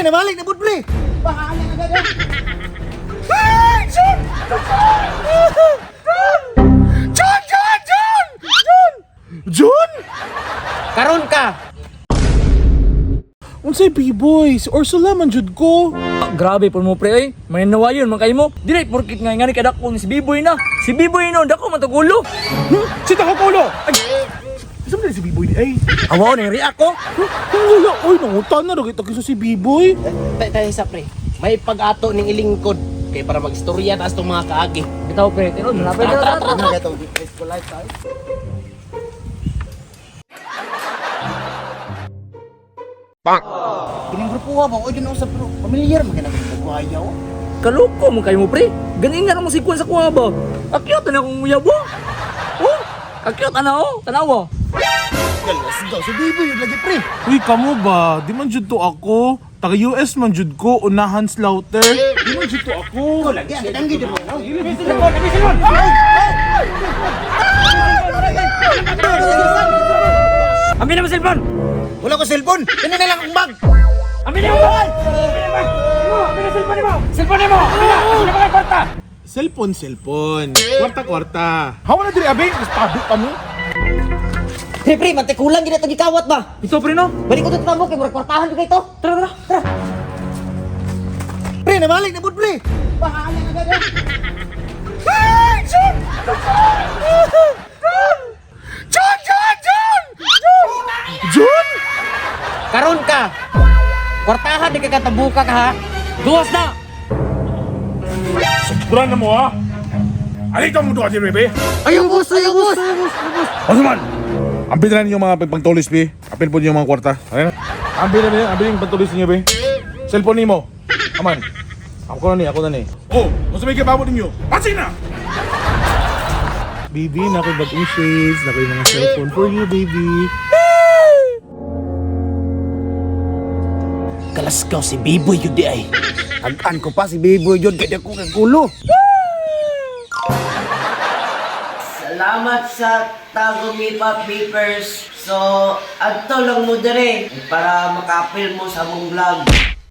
Nabalik na bud, pre. Bahala na gano'n. Ay, John! John! John! John! John! John! John! Karon ka. Unsay B-boy? Si Ursula man jud ko. Ah, grabe po mo pre ay. Maninawa yun man kayo mo. Dili porkit nga ngani kadako ni si B-boy na. Si B-boy no dako man tag ulo. Hmm? Si Takokulo! Ay! Isa man si B-boy di ay. Awaw ni react ko. Huh? Wala, oy, nangutan na kita kisa si B-boy. Tay tayo sa pre. May pag-ato ning ilingkod kay para magstorya taas tong mga kaagi. Bitaw pre, tinuod na pre. Tara, tara, tara. Kining grupo ba? O dyan usap pero pamilyar man ka na kung ayaw. Kaloko mo kayo mo pre. Ganin nga mo si Kwan sa kuha ba. Akyat na akong uyab oh. Oh, akyat ana oh, tanawa. Galas si B-boy yun lagi, pre. Uy, kamo ba? Di man jud to ako. Taga US man jud ko, unahan slaughter. Di man jud to ako. Lagi ang dangi dyan mo. Amin na mo cellphone. Wala ko cellphone. Kani na lang ang bag. Amin na mo. Amin na cellphone mo. Cellphone mo. Amin na. Amin na pa kwarta. Cellphone, cellphone. Kwarta, kwarta. Hawa na diri abe, mas pa mo. Pre, pre, mantikulang gina itong gikawat ba? Ito pre no. Balik ko ito mo, kay murag kwartahan ko ito. Tara, tara, tara. Pre, nabalik na bud, pre. Bahala na gano'n. Ay, John! John! John! John! John! John! John! Karon ka. Kwartahan di ka katabuka ka ha. Duwas na. Sobra na mo ha! Alito mo doon, bebe! Ayaw, boss, ayaw, boss. Ano man? Ampil na ninyo mga pangtulis, be. Apil po ninyo mga kwarta. Ayun. Ampil na ninyo, ampil yung pangtulis ninyo, be. Cellphone nimo. Aman. Ako na ni, ako na ni. Oh, kung sa may kibabot ninyo, pansin na! Baby, nakoy bagong shades, nakoy mga cellphone for you, baby. Kalasgaw si B-boy yun di ay. Tagaan ko pa si B-boy yun kay ko kay kulo. Salamat sa Tago Meetup Papers. So, adto lang mo dire para makapil mo sa among vlog.